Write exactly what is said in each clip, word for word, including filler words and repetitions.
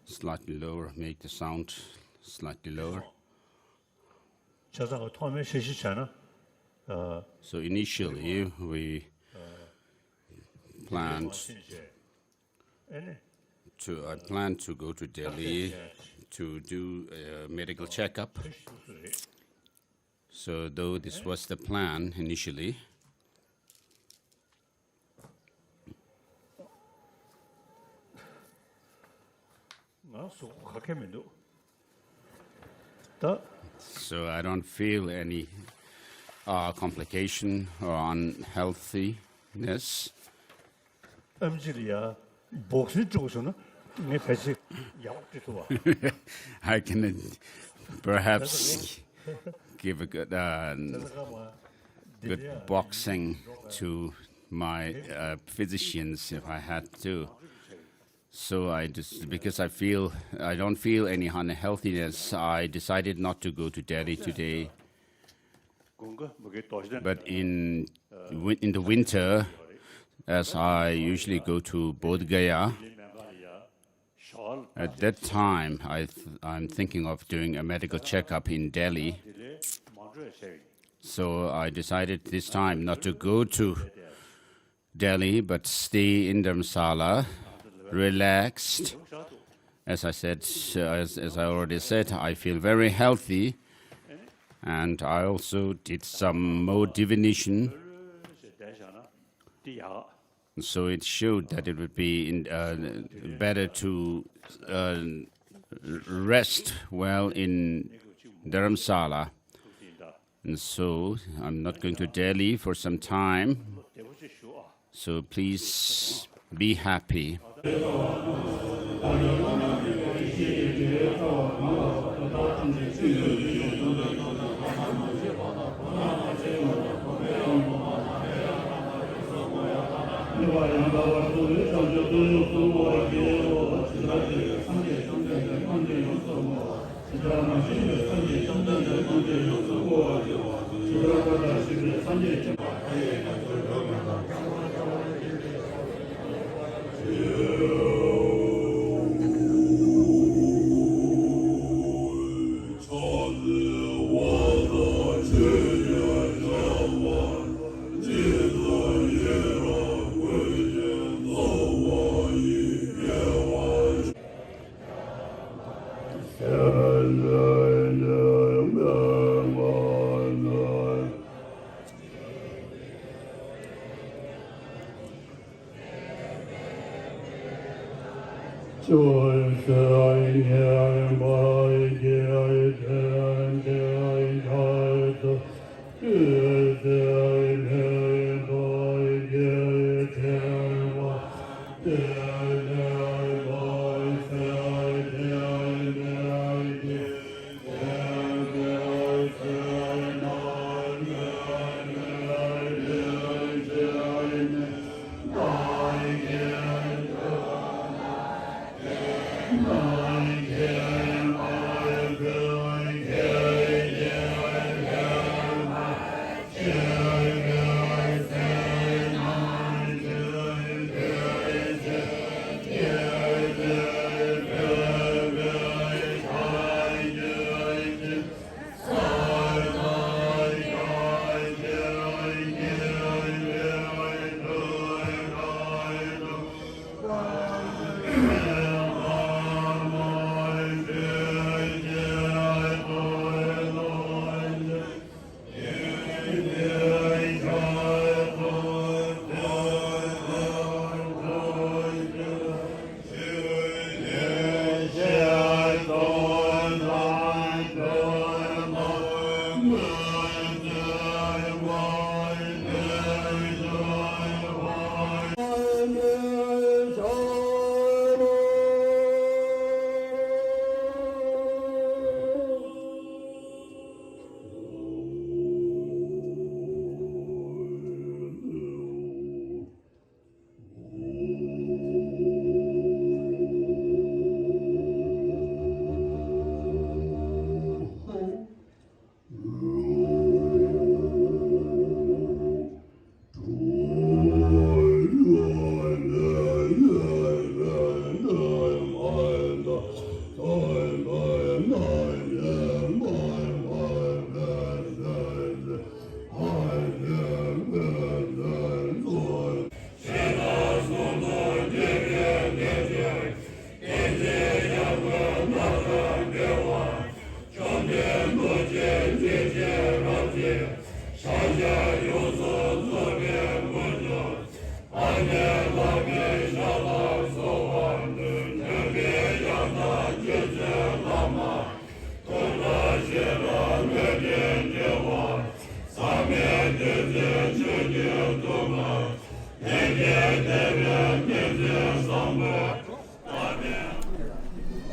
Slightly lower, make the sound slightly lower. ཆ་ཚང་གི་ཐོག་མའི་འཆར་གཞི་བྱས་ན། ཨ། So initially, we planned to, I planned to go to Delhi to do a medical checkup. So though this was the plan initially, ང་གཟུགས་པོ་ག་གེ་མི་འདུག་ད། So I don't feel any, uh, complication or unhealthiness. ཨེམ་ཆི་ལ་ཡ་བོག་སིང་སྤྲོད་དགོས་བྱུང་ན་ངས་ཕལ་ཆེར་ཡག་པོ་སྤྲོད་ཐུབ་པ། I can perhaps give a good, uh, good boxing to my, uh, physicians if I had to. So I just, because I feel, I don't feel any unhealthiness, I decided not to go to Delhi today. But in win- in the winter, as I usually go to Bodh Gaya, at that time I th- I'm thinking of doing a medical checkup in Delhi. So I decided this time not to go to Delhi, but stay in Dharamsala, relaxed. As I said, uh, as, as I already said, I feel very healthy, and I also did some more divination. So it showed that it would be in, uh, better to, uh, rest well in Dharamsala. And so I'm not going to Delhi for some time. So please be happy.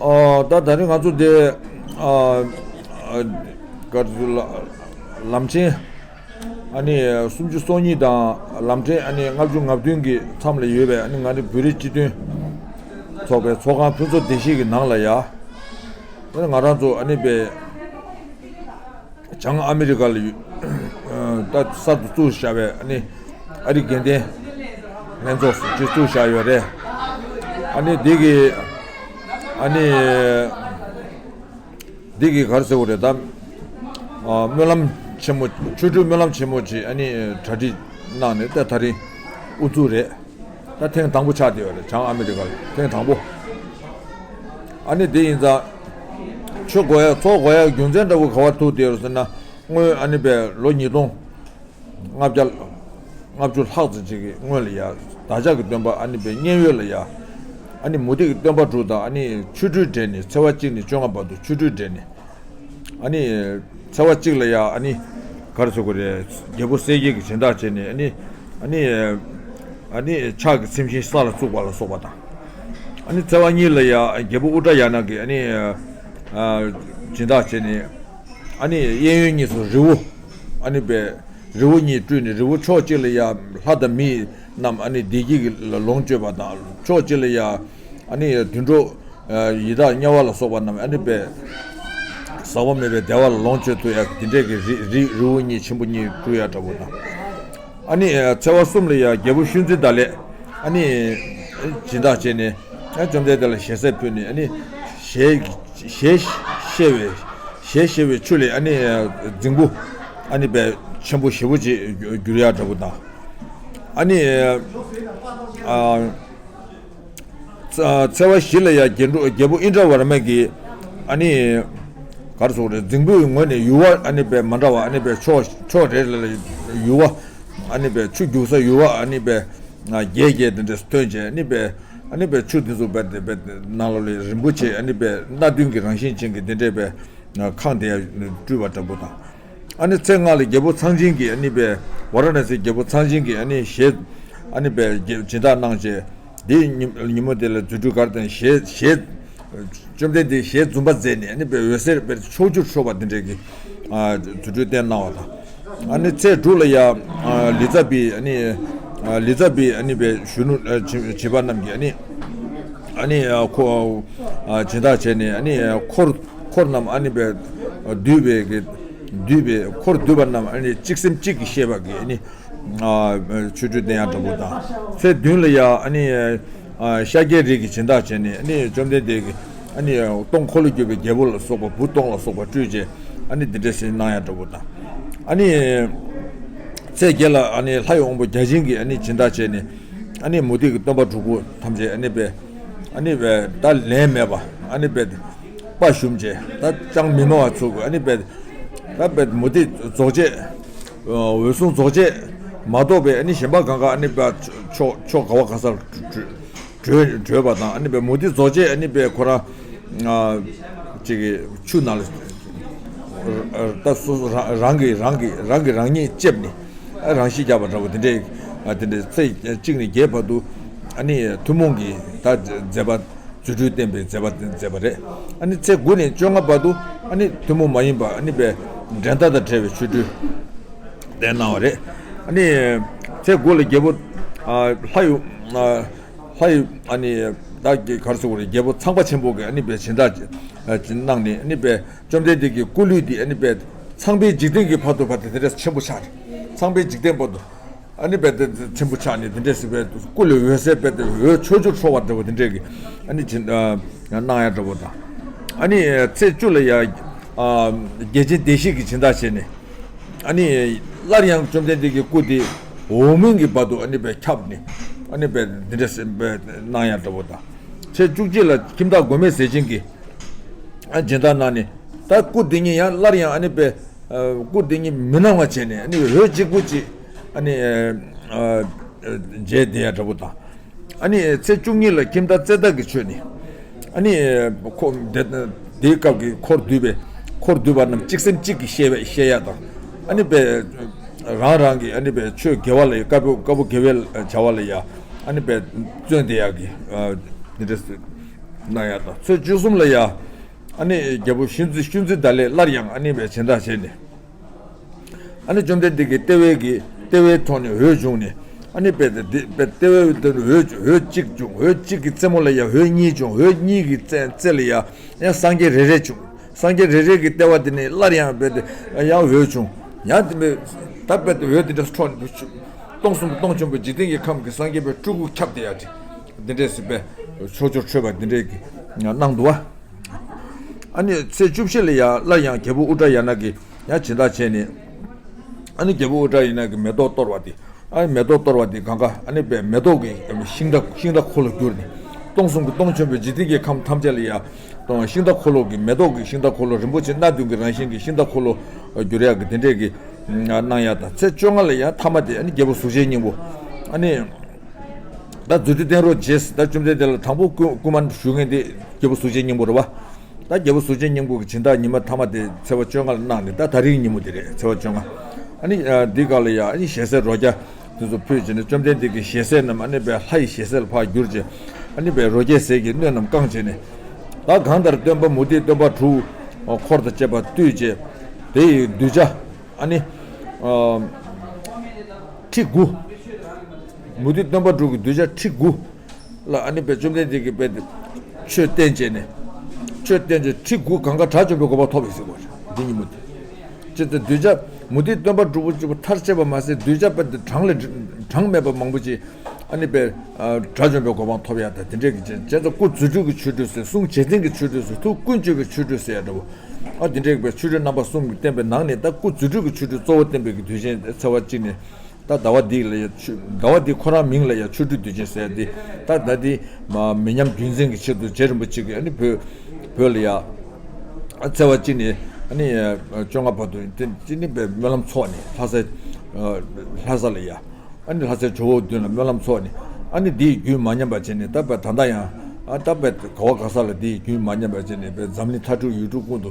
ཨོ། ད་ད་རིང་ང་ཚོ་འདི་ཨ་ཨ་ག་རེ་ཟེར་ལ་ལམ་ཆེན་ཨ་ནི་སུམ་ཅུ་སོ་གཉིས་དང་ལམ་ཆེན་ཨ་ནི་ལྔ་བཅུ་ང་བདུན་གྱི་མཚམས་ལ་ཡོད་པའི་ཨ་ནི་ང་རེ་བོད་རིགས་སྤྱི་མཐུན་ཚོགས་པའི་ཚོགས་ཁང་ཕུན་ཚོགས་བདེ་གཤིས་ཀྱི་ནང་ལ་ཡ། ཨ་ནི་ང་རང་ཚོ་ཨ་ནི་པའི་བྱང་ཨ་མི་རི་ཀ་ལ་ཡོད། ད་གསར་དུ་བཙུགས་བཞག་པའི་ཨ་ནི་ཨ་རིའི་དགེ་ལྡན་ལྷན་ཚོགས་སུ་ཅིག་བཙུགས་བཞག་ཡོད་རེད། ཨ་ནི་འདི་གི་ཨ་ནི་འདི་གི་ག་རེ་ཟེར་དགོས་རེད་ད། སྨོན་ལམ་ཆེན་མོ་ཆོ་འཕྲུལ་སྨོན་ལམ་ཆེན་མོ་ཅིག་ཨ་ནི་གྲ་སྒྲིག་གནང་ནས་ད་ད་རིང་དབུ་འཛུགས་རེད། ད་ཐེངས་དང་པོ་ཆགས་བསྡད་ཡོད་རེད། བྱང་ཨ་མི་རི་ཀར་ཐེངས་དང་པོ། ཨ་ནི་དེ་ཡིན་ཙང་། ཆོས་དགོས་ཡ་ཚོགས་དགོས་ཡ་རྒྱུ་མཚན་འདྲ་བོ་ག་བར་ཐུག་བསྡད་ཡོད་ཟེར་ན། སྔོན་ཨ་ནི་པའི་ལོ་ཉིས་སྟོང་ལྔ་བརྒྱ་ལྔ་བཅུ་ལྷག་ཙམ་ཅིག་གི་སྔོན་ལ་ཡ། བདག་ཅག་གི་སྟོན་པ་ཨ་ནི་པའི་མཉན་ཡོད་ལ་ཡ། ཨ་ནི་མུ་སྟེགས་ཀྱི་སྟོན་པ་དྲུག་དང་ཨ་ནི་ཆོ་འཕྲུལ་འགྲན་ནས་ཚེས་པ་གཅིག་ནས་བཅོ་ལྔ་བར་དུ་ཆོ་འཕྲུལ་འགྲན་ནས། ཨ་ནི། ཚེས་པ་གཅིག་ལ་ཡ་ཨ་ནི། ག་རེ་ཟེར་དགོས་རེད། རྒྱལ་པོ་གསལ་རྒྱལ་གྱི་སྦྱིན་བདག་བྱས་ནས་ཨ་ནི། ཨ་ནི། ཨ་ནི། ཕྱག་གི་ཚིམ་ཤིང་ས་ལ་བཙུགས་པ་ལ་སོགས་པ་དང་། ཨ་ནི་ཚེས་པ་གཉིས་ལ་ཡ་རྒྱལ་པོ་ཨུ་ཏྲ་ཡ་ན་གི་ཨ་ནི། སྦྱིན་བདག་བྱས་ནས། ཨ་ནི་གཡས་གཡོན་གཉིས་སུ་རི་བོ། ཨ་ནི་པའི་རི་བོ་གཉིས་སྤྲུལ་ནས་རི་བོ་ཕྱོགས་གཅིག་ལ་ཡ་ལྷ་དང་མི་རྣམས་ཨ་ནི་བདེ་སྐྱིད་ཀྱི་ལོངས་སྤྱོད་པ་དང་ཕྱོགས་གཅིག་ལ་ཡ། ཨ་ནི་དུད་འགྲོ། ཡི་དྭགས་དམྱལ་བ་ལ་སོགས་པ་རྣམས་ཨ་ནི་པའི། ཟག་པ་མེད་པའི་བདེ་བ་ལ་ལོངས་སྤྱོད་ཐུབ་ཡ་དེ་འདྲས་ཀྱི་རི་རི་རི་བོ་གཉིས་ཆེན་པོ་གཉིས་སྤྲུལ་ཡ་འདྲ་པོ་དང་། ཨ་ནི་ཚེས་པ་གསུམ་ལ་ཡ་རྒྱལ་པོ་ཤུན་ཙི་ད་ལས་ཨ་ནི་སྦྱིན་བདག་བྱས་ནས་བཅོམ་ལྡན་འདས་ལ་ཞལ་ཟས་ཕུལ་ནས་ཨ་ནི་ཞལ་ཞལ་བཤལ་བའི་ཞལ་བཤལ་བའི་ཆུ་ལས་ཨ་ནི་རྫིང་བུ་ཨ་ནི་པའི་ཆེན་པོ་ཞེ་པོ་ཅིག་གྱུར་ཡ་འདྲ་པོ་དང་། ཨ་ནི། ཚེས་པ་བཞི་ལ་ཡ་རྒྱལ་འགྲོ་རྒྱལ་པོ་ཨིནྡྲ་ཝར་མ་གིས་ཨ་ནི་ག་རེ་ཟེར་དགོས་རེད། རྫིང་བུའི་ངོས་ནས་ཡུར་བ་ཨ་ནི་པའི་མ་འདྲ་བ་ཨ་ནི་པའི་ཕྱོགས་ཕྱོགས་རེ་རེ་ལ་ཡུར་བ་ཨ་ནི་པའི་ཆུ་རྒྱུག་ས་ཡུར་བ་ཨ་ནི་པའི་བརྒྱད་བརྒྱད་དེ་འདྲ་སྟོན་བྱས་ཨ་ནི་པའི་ཨ་ནི་པའི་ཆུ་དེ་ཚོ་པའི་དེ་པའི་ནང་ལོགས་ལ་རིན་པོ་ཆེ་ཨ་ནི་པའི་སྣ་བདུན་གྱི་རང་བཞིན་ཅན་གྱི་དེ་འདྲའི་པའི་ཁང་དེ་ཡ་སྤྲུལ་བ་འདྲ་པོ་དང་། ཨ་ནི་ཚེས་ལྔ་ལ་རྒྱལ་པོ་ཚངས་བྱིན་གྱིས་ཨ་ནི་པའི་ཝཱ་ར་ཎ་སིའི་རྒྱལ་པོ་ཚངས་བྱིན་གྱིས་ཨ་ནི་ཞལ་ཨ་ནི་པའི་རྒྱལ་སྦྱིན་བདག་གནང་བྱས། དེའི་ཉིན་ཉིན་མོ་དེ་ལ་རྫུ་འཕྲུལ་གར་བསྟན་ཞལ་ཞལ་བཅོམ་ལྡན་འདས་ཞལ་འཛུམ་པ་མཛད་ནས་ཨ་ནི་པའི་འོད་ཟེར་དཔེར་ཕྱོགས་བཅུར་འཕྲོ་བ་དེ་འདྲའི་གི་ཨ་རྫུ་འཕྲུལ་བསྟན་གནང་བ་དང་། ཨ་ནི་ཚེས་དྲུག་ལ་ཡ་ཨ་ལི་ཙ་བི་ཨ་ནི་ཨ་ལི་ཙ་བི་ཨ་ནི་པའི་གཞོན་ནུ་ཨ་བྱིས་བྱིས་པ་རྣམས་ཀྱིས་ཨ་ནི་ཨ་ནི་ཨ་ཁོ་ཨ་སྦྱིན་བདག་བྱས་ནས་ཨ་ནི་ཨ་འཁོར་འཁོར་རྣམས་ཨ་ནི་པའི་འདུས་པའི་གི་འདུས་པའི་འཁོར་འདུས་པ་རྣམས་ཨ་ནི་གཅིག་སེམས་གཅིག་གིས་བཤད་པ་གི་ཨ་ནི་ཨ་ཆོ་འཕྲུལ་བསྟན་ཡ་འདྲ་པོ་དང་། ཚེས་བདུན་ལ་ཡ་ཨ་ནི་ཨ་ཤཱཀྱའི་རིགས་ཀྱི་སྦྱིན་བདག་བྱས་ནས་ཨ་ནི་བཅོམ་ལྡན་འདས་ཀྱི་ཨ་ནི་སྟོང་འཁོར་ལོ་སྒྱུར་བའི་རྒྱལ་པོ་ལ་སོགས་པ་བུ་སྟོང་ལ་སོགས་པ་སྤྲུལ་བྱས་ཨ་ནི་འདི་འདྲ་ཞིག་གནང་ཡ་འདྲ་པོ་དང་། ཨ་ནི་ཚེས་བརྒྱད་ལ་ཨ་ནི་ལྷ་ཡི་དབང་པོ་བརྒྱ་བྱིན་གྱིས་ཨ་ནི་སྦྱིན་བདག་བྱས་ནས་ཨ་ནི་མུ་སྟེགས་ཀྱི་སྟོན་པ་དྲུག་པོ་ཐམས་ཅད་ཨ་ནི་པའི་ཨ་ནི་པའི་ད་ལན་མེད་པ་ཨ་ནི་པའི་དཔའ་ཞུམ་བྱས་ད་ཅང་མི་སྨྲ་བ་ཚུགས་ཨ་ནི་པའི་ད་པའི་མུ་སྟེགས་རྫོགས་བྱེད་འོད་སྲུང་རྫོགས་བྱེད་མ་གཏོགས་པའི་ཨ་ནི་གཞན་པ་གང་ག་ཨ་ནི་པའི་ཕྱོགས་ཕྱོགས་ག་བ་ག་སར་བྲོས་བྲོས་པ་དང་ཨ་ནི་པའི་མུ་སྟེགས་རྫོགས་བྱེད་ཨ་ནི་པའི་ཁོ་རང་ཨ་ ཅིག་གི་ཆུ་ནང་ལ་ད་སོ་སོ་རང་རང་གི་རང་གི་རང་གི་རང་ཉིད་ལྕེབས་ནས་རང་ཤི་རྒྱག་པ་འདྲ་བོ་དེ་འདྲའི་དེ་འདྲའི་ཚེས་གཅིག་ནས་བརྒྱད་བར་དུ་ཨ་ནི་ཐུན་མོང་གི་ད་མཛད་པ་རྫུ་འཕྲུལ་བསྟན་པའི་མཛད་པ་མཛད་པ་རེད། ཨ་ནི་ཚེས་དགུ་ནས་བཅོ་ལྔ་བར་དུ་ཨ་ནི་ཐུན་མོང་མ་ཡིན་པ་ཨ་ནི་པའི་འགྲན་ཟླ་དང་བྲལ་བའི་ཆོ་འཕྲུལ་དེ་གནང་བ་རེད། ཨ་ནི་ཚེས་དགུ་ལ་རྒྱལ་པོ་ལྷ་ཡུལ། ལྷ་ཡི་ཨ་ནི་བདག་གི་གར་སོགས་རྒྱལ་པོ་ཚངས་པ་ཆེན་པོ་གི་ཨ་ནི་པའི་སྦྱིན་བདག་གནང་ནས་ཨ་ནི་པའི་བཅོམ་ལྡན་འདས་ཀྱི་སྐུ་ལུས་འདི་ཨ་ནི་པའི་ཚངས་པའི་འཇིག་རྟེན་གྱི་བར་དུ་བར་དུ་དེ་འདྲ་ཆེན་པོ་ཆགས་ནས་ཚངས་པའི་འཇིག་རྟེན་བར་དུ་ཨ་ནི་པའི་དེ་ཆེན་པོ་ཆགས་ནས་དེ་འདྲ་སྲིད་པའི་སྐུ་ལས་འོད་ཟེར་པའི་དེ་འོད་ཕྱོགས་བཅུར་འཕྲོ་བ་འདྲ་བོ་དེ་འདྲས་ཀྱི་ཨ་ནི་སྦྱིན་གནང་ཡ་འདྲ་བོ་དང་། ཨ་ནི་ཚེས་བཅུ་ལ་ཡ་རྒྱལ་ཆེན་བདེ་གཤེགས་ཀྱི་སྦྱིན་བདག་བྱས་ནས། ཨ་ནི་སླར་ཡང་བཅོམ་ལྡན་འདས་ཀྱི་སྐུ་དེ་འོག་མིན་གྱི་བར་དུ་ཨ་ནི་པའི་ཁྱབ་ནས་ཨ་ནི་པའི་འདི་འདྲ་སེམས་པའི་གནང་ཡ་འདྲ་བོ་དང་། ཚེས་བཅུ་གཅིག་ལ་ཁྱིམ་བདག་མགོན་མེད་ཟས་སྦྱིན་གྱི་ཨ་སྦྱིན་བདག་གནང་ནས་ད་སྐུ་དེ་ཉིད་ཡང་སླར་ཡང་ཨ་ནི་པའི་སྐུ་དེ་ཉིད་མི་སྣང་བ་བྱས་ནས་ཨ་ནི་འོད་གཅིག་པུ་གཅིག་ཨ་ནི་མཇལ་བསྡད་ཡ་འདྲ་བོ་དང་། ཨ་ནི་ཚེས་བཅུ་གཉིས་ལ་ཁྱིམ་བདག་ཙེ་ཏ་གིས་མཆོད་ནས། ཨ་ནི་ཁོ་དེ་དེའི་སྐབས་ཀྱི་འཁོར་འདུས་པའི་འཁོར་འདུས་པ་རྣམས་གཅིག་སེམས་གཅིག་གིས་བཤད་པའི་བཤད་ཡ་དང་། ཨ་ནི་པའི་རང་རང་གི་ཨ་ནི་པའི་ཆོས་དགེ་བ་ལ་ཡ་དཀར་པོ་དཀར་པོ་དགེ་བའི་བྱ་བ་ལ་ཡ་ཨ་ནི་པའི་བརྩོན་དེ་ཡ་གི་འདི་འདྲ་གནང་ཡ་དང་། ཚེས་བཅུ་གསུམ་ལ་ཡ་ཨ་ནི་རྒྱལ་པོ་ཤུན་ཙི་ཤུན་ཙི་ད་ལས་སླར་ཡང་ཨ་ནི་པའི་སྦྱིན་བདག་བྱས་ནས། ཨ་ནི་བཅོམ་ལྡན་འདས་ཀྱི་ལྟེ་བའི་གི་ལྟེ་བའི་ཐོག་ནས་འོད་བྱུང་ནས་ཨ་ནི་པའི་དེ་པའི་ལྟེ་བའི་དེ་འོད་འོད་གཅིག་བྱུང་། འོད་གཅིག་གི་རྩེ་མོ་ལ་ཡང་འོད་གཉིས་བྱུང་། འོད་གཉིས་ཀྱི་རྩེ་རྩེ་ལ་ཡང་ཡང་སངས་རྒྱས་རེ་རེ་བྱུང་། སངས་རྒྱས་རེ་རེ་གི་ལྟེ་བ་དེ་ནས་སླར་ཡང་པའི་དེ་ཡང་འོད་བྱུང་། ཡང་དེ་པའི་ད་པའི་དེ་འོད་དེ་འདྲ་འཕྲོ་ནས་སྟོང་གསུམ་སྟོང་ཆེན་པོའི་འཇིག་རྟེན་གྱི་ཁམས་ཀྱི་སངས་རྒྱས་པའི་སྤྲུལ་སྐུ་ཁྱབ་བསྡད་ཡ་དེ་འདི་འདྲས་སྲིད་པའི་ཕྱོགས་བཅུར་འཕྲོས་པ་འདི་འདྲས་ཀྱི་གནང་འདུག་བ། ཨ་ནི་ཚེས་བཅུ་བཞི་ལ་ཡང་སླར་ཡང་རྒྱལ་པོ་ཨུ་ཏྲ་ཡ་ན་གིས་ཡང་སྦྱིན་བདག་བྱས་ནས། ཨ་ནི་རྒྱལ་པོ་ཨུ་ཏྲ་ཡ་ན་གིས་མེ་ཏོག་གཏོར་བ་དེ། ཨ་ནི་མེ་ཏོག་གཏོར་བ་དེ་གང་ག་ཨ་ནི་པའི་མེ་ཏོག་གི་ཤིང་རྟ་ཤིང་རྟ་འཁོར་ལོ་བསྒྱུར་ནས། སྟོང་གསུམ་གྱི་སྟོང་ཆེན་པོའི་འཇིག་རྟེན་གྱི་ཁམས་ཐམས་ཅད་ལ་ཡང་སྟོང་ཤིང་རྟ་འཁོར་ལོ་གི་མེ་ཏོག་གི་ཤིང་རྟ་འཁོར་ལོ་རིན་པོ་ཆེ་སྣ་བདུན་གྱི་རང་བཞིན་གྱི་ཤིང་རྟ་འཁོར་ལོ་བསྒྱུར་ཡག་གི་དེ་འདྲས་ཀྱི་གནང་ཡག་དང་། ཚེས་བཅོ་ལྔ་ལ་ཡང་ཐ་མ་དེ་ཨ་ནི་རྒྱལ་པོ་གཟུགས་ཅན་སྙིང་པོ། ཨ་ནི། ད་རྫུ་འཕྲུལ་བསྟན་རོགས་རྗེས་ད་བཅོམ་ལྡན་འདས་ལ་དང་པོ་སྐུ་སྐུ་མ་ཞུ་མཁན་དེ་རྒྱལ་པོ་གཟུགས་ཅན་སྙིང་པོ་རེད་བ། ད་རྒྱལ་པོ་གཟུགས་ཅན་སྙིང་པོ་གི་སྦྱིན་བདག་ཉི་མ་ཐ་མ་དེ་ཚེས་པ་བཅོ་ལྔ་ལ་གནང་ནས་ད་ད་རིང་ཉིན་མོ་དེ་རེད། ཚེས་པ་བཅོ་ལྔ། ཨ་ནི་འདི་ག་ལ་ཡ་ཨ་ནི་ཞལ་ཟས་རོ་བརྒྱ་དེ་ཚོ་ཕུལ་བྱས་ནས་བཅོམ་ལྡན་འདས་ཀྱི་ཞལ་ཟས་རྣམས་ཨ་ནི་པའི་ལྷ་ཡི་ཞལ་ཟས་ལ་ཕར་བསྒྱུར་བྱས་ཨ་ནི་པའི་རོ་བརྒྱའི་ཟས་ཀྱི་སྣོད་རྣམས་བཀང་བྱས་ནས། ད་གང་ལྟར་སྟོན་པ་མུ་སྟེགས་སྟོན་པ་དྲུག་འཁོར་དང་བཅས་པ་བཏུལ་བྱས་དེ་ཡི་གདུལ་བྱ། ཨ་ནི། ཁྲི་དགུ། མུ་སྟེགས་སྟོན་པ་དྲུག་གི་གདུལ་བྱ་ཁྲི་དགུ་ལ་ཨ་ནི་པའི་བཅོམ་ལྡན་འདས་ཀྱིས་པའི་ཆོས་བསྟན་བྱས་ནས། ཆོས་བསྟན་བྱས་ཁྲི་དགུ་གང་ག་དགྲ་བཅོམ་པའི་གོ་འཕང་ཐོབ་ཡོད་ཟེར་བ་རེད། འདི་ཉིན་མོ་དེ། ཅི་སྟེ་གདུལ་བྱ་མུ་སྟེགས་སྟོན་པ་དྲུག་པོ་གཅིག་པུ་མཐར་བཅད་པ་མ་ཟད་གདུལ་བྱ་པའི་གྲངས་ལས་གྲངས་མེད་པ་མང་པོ་ཅིག་ཨ་ནི་པའི་དགྲ་བཅོམ་པའི་གོ་འཕང་ཐོབ་ཡ་དང་དེ་འདྲས་ཀྱི་རྗེས་སུ་སྐུ་རྫུ་འཕྲུལ་གྱི་ཆོ་འཕྲུལ་ཟེར། གསུང་རྗེས་བཙུན་གྱི་ཆོ་འཕྲུལ་ཟེར། ཐུགས་ཀུན་སྤྱོད་ཀྱི་ཆོ་འཕྲུལ་ཟེར་ཡ་འདྲ་བོ། ཨ་དེ་འདྲའི་བའི་ཆོས་སྤྲུལ་རྣམ་པ་གསུམ་གྱིས་བསྟན་པའི་ནང་ནས་ད་སྐུ་རྫུ་འཕྲུལ་གྱི་ཆོ་འཕྲུལ་གཙོ་བོ་བསྟན་པའི་གི་དུས་ཆེན་ཚེས་པ་གཅིག་ནས་ད་ཟླ་བ་འདི་ལ་ཡ་ཆོ་ཟླ་བ་འདི་ཁོ་རང་མིང་ལ་ཡ་ཆོ་འཕྲུལ་དུས་ཆེན་ཟེར་ཏེ། ད་ཟླ་འདི་མ་མི་ཉམས་རྒྱུན་འཛིན་གྱི་ཆེད་དུ་རྗེ་རིན་པོ་ཆེ་གིས་ཨ་ནི་བོད་བོད་ལ་ཡ་ཨ་ཚེས་པ་གཅིག་ནས་ཨ་ནི་བཅོ་ལྔ་བར་དུ་དེ་གཅིག་ནི་བའི་སྨོན་ལམ་ཚོགས་ནས་ལྷ་ས་ལྷ་ས་ལ་ཡ། ཨ་ནི་ལྷ་སའི་ཇོ་བོ་མདུན་ལ་སྨོན་ལམ་ཚོགས་ནས། ཨ་ནི་འདིའི་རྒྱུན་མ་ཉམས་པ་བྱས་ནས་ད་བར་ད་ལྟ་ཡང་ཨ་ད་བར་ག་བ་ག་ས་ལ་འདིའི་རྒྱུན་མ་ཉམས་པ་བྱས་ནས་བར་འཛམ་གླིང་མཐའ་གྲུ་ཡུལ་གྲུ་ཀུན་ཏུ་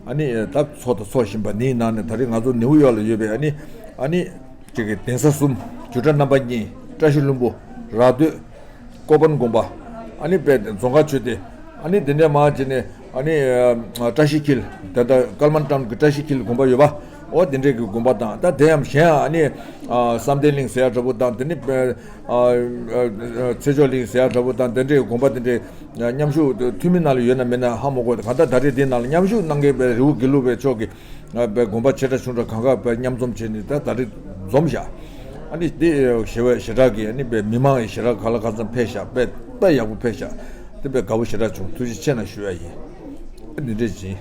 ཨ་ནི་ད་འཚོགས་དང་འཚོགས་བཞིན་པ་འདིའི་ནང་ནས་ད་རེས་ང་ཚོ་ནེའུ་ཡོག་ལ་ཡོད་པའི་ཨ་ནི་ཨ་ནི་ཅིག་གི་གདན་ས་གསུམ། སྒྱུ་འཕྲུལ་རྣམ་པ་གཉིས། བཀྲ་ཤིས་ལྷུན་པོ། ར་སྟོད། ཀོ་པན་དགོན་པ། ཨ་ནི་པའི་རྫོང་དཀར་ཆོས་སྡེ། ཨ་ནི་དེ་ནས་མར་བྱས་ནས་ཨ་ནི་ཨ་བཀྲ་ཤིས་འཁྱིལ། ད་ལྟ་ཀལ་མན་ཊའུན་གྱི་བཀྲ་ཤིས་འཁྱིལ་དགོན་པ་ཡོད་པ། འོ་དེ་འདྲའི་གི་དགོན་པ་དང་ད་དེ་ཡང་གཞན་ཡང་ཨ་ནི་ཨ་བསམ་གཏན་གླིང་ཟེར་ཡ་འདྲ་པོ་དང་དེ་ནི་ཨ་ཨ་ཚེ་མཆོག་གླིང་ཟེར་ཡ་འདྲ་པོ་དང་དེ་འདྲའི་དགོན་པ་དེ་འདྲའི་མཉམ་ཞུགས་འཐུས་མི་ནང་ལ་ཡོད་ན་མེད་ན་ཧ་མ་གོ། གང་ལྟར་ད་རེས་དེའི་ནང་ལ་མཉམ་ཞུགས་གནང་མཁན་པའི་རི་བོ་དགེ་ལུགས་པའི་ཕྱོགས་ཀྱི། ཨ་བའི་དགོན་པ་ཆེ་ཕྲ་ཆུང་ཕྲ་གང་ག་བའི་མཉམ་འཛོམས་བྱས་ནས་ད་ད་རེས་འཛོམས་བཞག་ཨ་ནི་དེ་ཞེ་བའི་ཞེ་དྲག་གི་ཨ་ནི་བའི་མི་མང་གི་ཞེ་དྲག་ག་ལ་ག་ཚོད་ཕེབས་བཞག་དཔེ་དཔེ་ཡག་པོ་ཕེབས་བཞག་དེ་བའི་དགའ་པོ་ཞེ་དྲག་བྱུང་། ཐུགས་རྗེ་ཆེ་གནང་ཞུ་ཡ་ཡིན། ཨ་འདི་འདྲས་ཡིན།